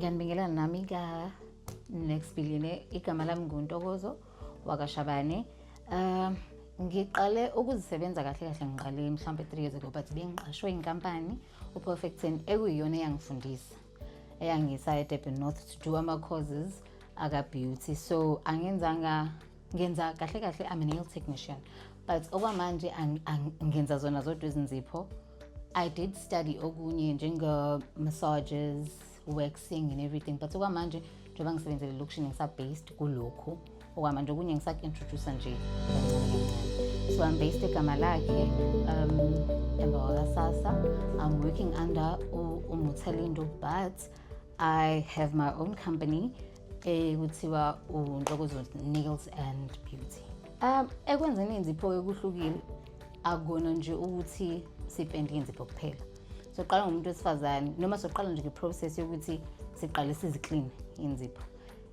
Ngiyanibingelela nami ka Next Billionaire. Igama lami nguNtokozo wakaShabane. Ngiqale ukuzisebenza kahle kahle, ngiqale mhlawumbe 3 years ago, but bengiqashwe inkampani uPerfect 10 ekuyiyona eyangifundisa, eyangisa eDurban North to do ama-courses aka-beauty. So angenzanga, ngenza kahle kahle, I'm a nail technician, but okwamanje ngenza zona zodwa izinzipho. I did study okunye njenga-massages, waxing and everything, but okwamanje njengoba ngisebenzele elokishini ngisa-based kulokhu okwamanje, okunye ngisaku-introduce nje kancane kancane. So I'm based egama lakhe emva kwakasasa. I'm working under uMuthalindo, but I have my own company ekuthiwa uNtokozo Nails and Beauty. Ekwenzeni inzipho-ke kuhlukile, akukona nje ukuthi sipende inzipho kuphela. Soqala ngomuntu wesifazane, noma soqala nje nge-process yokuthi siqale sizikline inzipho.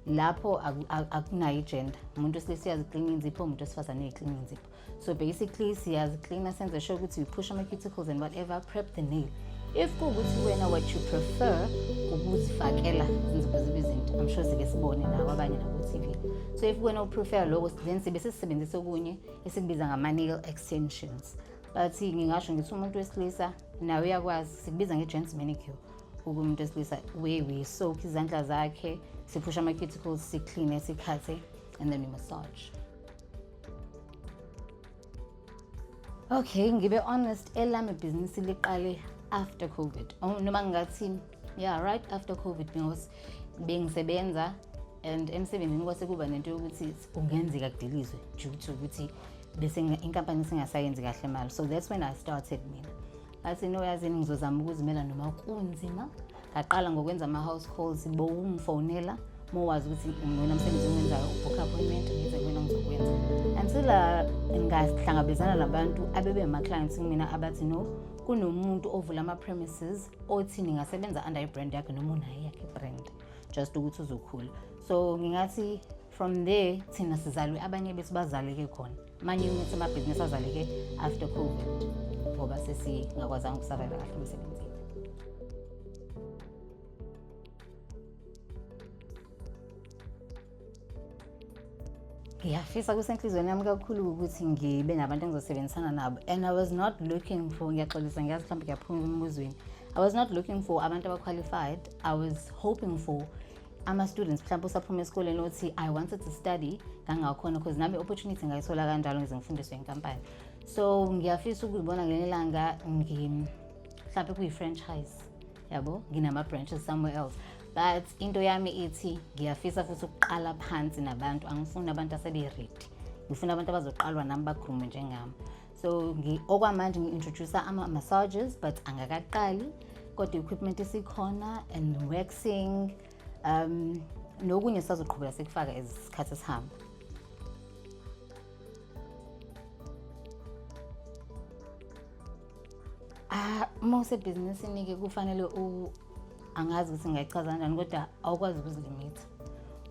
Lapho akunayo i-gender, umuntu wesilisa uyaziklina inzipho, umuntu wesifazane uyayiklina inzipho. So basically siyaziklina, senze sure ukuthi we push ama-cuticles and whatever, prep the nail. If kuwukuthi wena what you prefer ukuzifakela izinzipho zibe izinto, I'm sure sike sibone nawo abanye nako-TV. So if wena uprefer lokho, then sibe sesisebenzisa okunye esikubiza ngama-nail extensions. But ngingasho ngithi umuntu wesilisa nawe uyakwazi, sikubiza nge-gents manicure umuntu wesilisa, where we soak izandla zakhe, siphusha ama-cuticles, sikline, sikhathe and then we massage. Okay, ngibe honest, elami ibhizinisi liqale after COVID. Oh, noma ngingathi yeah, right after COVID, because bengisebenza and emsebenzini kwase kuba nento yokuthi kungenzeka kudilizwe due to ukuthi bese inkampani singasayenzi kahle imali. So that's when I started mina. Ngathi no, yazini ngizozama ukuzimela noma kunzima. Ngaqala ngokwenza ama-house calls, bowungifonela uma wazi ukuthi wena msebenzi owenzayo, ubhook appointment, ngize kuwena ngizokwenza, until ngahlangabezana nabantu abebe ama-clients kumina abathi no, kunomuntu ovula ama-premises othi ningasebenza under i-brand yakhe noma unayo yakhe i-brand, just ukuthi uzokhula. So ngingathi from there thina sizalwe, abanye bethu bazaleke khona, amanye umithi amabhizinisi azaleke after COVID ngoba sesingakwazanga ukusurvive kahle emsebenzini. Ngiyafisa, kusenhliziyweni yami kakhulu ukuthi ngibe nabantu engizosebenzisana nabo, and I was not looking for, ngiyaxolisa, ngiyazi mhlawumbe ngiyaphuma embuzweni, I was not looking for abantu aba-qualified. I was hoping for ama-students mhlawumbe usaphuma esikoleni othi I wanted to study ngangakhona, because nami i-opportunity ngayithola kanjalo ngize ngifundiswe inkampani. So ngiyafisa ukuzibona ngelinye ilanga mhlawumbe kuyi-franchise yabo, nginama-branches somewhere else. But into yami ithi ngiyafisa futhi ukuqala phansi nabantu, angifuni abantu asebe-ready, ngifuna abantu abazoqalwa nami bakhulume njengami. So okwamanje ngi-introduce ama-massages, but angakaqali, kodwa i-equipment isikhona and waxing, nokunye sisazoqhubeka sikufaka isikhathi esihamba. Ah, uma usebhizinisini-ke kufanele angazi ukuthi ngingayichaza kanjani, kodwa awukwazi ukuzilimitha.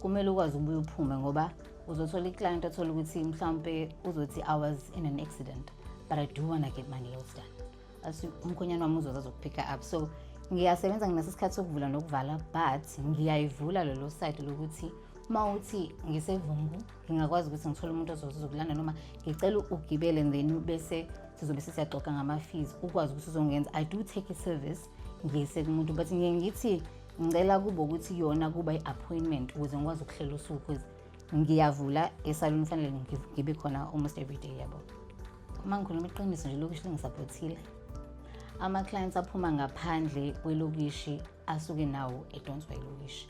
Kumele ukwazi ukubuye uphume, ngoba uzothola i-client othola ukuthi mhlawumpe uzothi I was in an accident but I do wanna get my nails done. Athi umkhonyane wami uzoza azokuphicka up. So ngiyasebenza, nginaso isikhathi sokuvula nokuvala, but ngiyayivula lolo side lokuthi uma uthi ngisevungu ngingakwazi ukuthi ngithole umuntu ozoza uzokulanda, noma ngicela ugibele and then bese sizobe sesiyaxoxa ngama-fees, ukwazi ukuthi uzongenza. I do take i-service ngiyise kumuntu, but ngiye ngithi ngicela kube ukuthi yona kuba i-appointment ukuze ngikwazi ukuhlela usuku, because ngiyavula esaluni, fanele ngibe khona almost every day yabo. Uma ngikhuluma iqiniso nje, ilokishi lingisaphothile. Ama-clients aphuma ngaphandle kwelokishi asuke nawo edonswa ilokishi.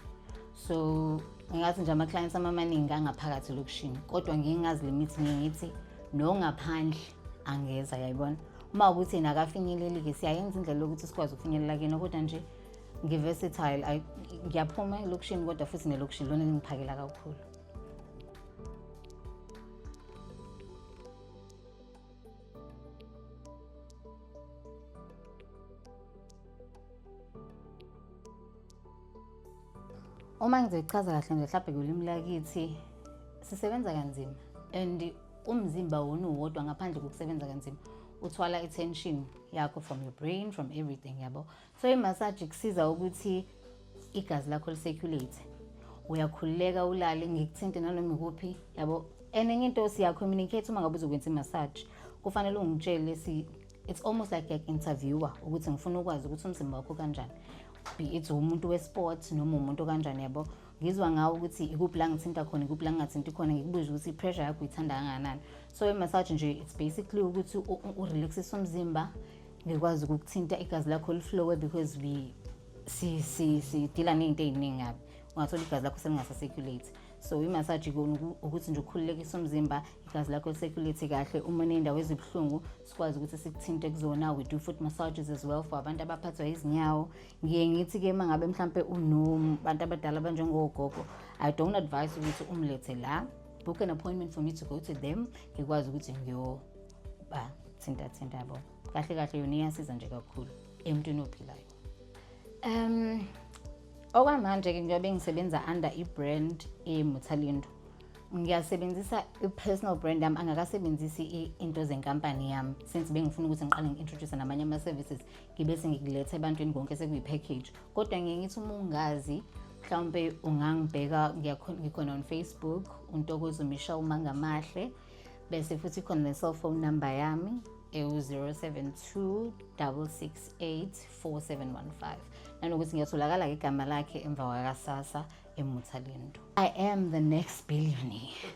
So ngingathi nje ama-clients ami amaningi angaphakathi elokishini, kodwa ngingazilimithi, ngiye ngithi nongaphandle angeza, yayibona. Uma ukuthi yena akafinyeleli-ke, siyayenza indlela yokuthi sikwazi ukufinyelela kuyena, kodwa nje ngi-versatile, ngiyaphuma elokishini, kodwa futhi nelokishini lona lingiphakela kakhulu. Uma ngizoyichaza kahle nje mhlawumbe ngolimi lakithi, sisebenza kanzima and umzimba wona uwodwa ngaphandle kokusebenza kanzima uthwala i-tension yakho from your brain, from everything yabo. So i-massage ikusiza ukuthi Igazi lakho li-circulate, uyakhululeka, ulale, ngikuthinte nanoma ikuphi, yabo. And enye into, siya-communicate. Uma ngabe uzokwenza i-massage, kufanele ungitshele. It's almost like interviewer, ukuthi ngifuna ukwazi ukuthi umzimba wakho kanjani, be it umuntu we-sport noma umuntu kanjani, yabo. Ngizwa ngawo ukuthi ikuphi la ngithinta khona, ikuphi la ngingathinti khona, ngikubuze ukuthi i-pressure yakho uyithanda kangakanani. So i-massage nje, it's basically ukuthi u-relaxise umzimba, ngikwazi ukukuthinta, igazi lakho li-flowe, because we si si si-deala ney'nto ey'ningi kabi, ungathola igazi lakho selingasa-circulate. So i-massage ukuthi nje ukhululekise umzimba, igazi lakho li-circulate kahle. Uma uney'ndawo ezibuhlungu, sikwazi ukuthi sikuthinte kuzona. We do foot massages as well for abantu abaphathwa izinyawo. Ngiye ngithi-ke, uma ngabe mhlampe unobantu abadala abanjengogogo, I don't advise ukuthi umlethe la. Book an appointment for me to go to them, ngikwazi ukuthi ngiyoba thinta thinta, yabo. Kahle kahle yona iyasiza nje kakhulu emntwini ophilayo. Okwamanje-ke, njengoba ngisebenza under i-brand eMuthalindo, ngiyasebenzisa i-personal brand yami, angakasebenzisi into zenkampani yami, since bengifuna ukuthi ngiqale ngi-introduce namanye ama-services, ngibe sengikuletha ebantwini konke sekuyi-package. Kodwa ngiye ngithi uma ungazi, mhlawumpe ungangibheka, ngikhona on Facebook, uNtokozo Michelle Mangamahle, bese futhi khona ne-cellphone number yami ewu-072 668 4715, nanokuthi ngiyatholakala-ke igama lakhe emva kwakasasa eMuthalindo. I am the next billionaire.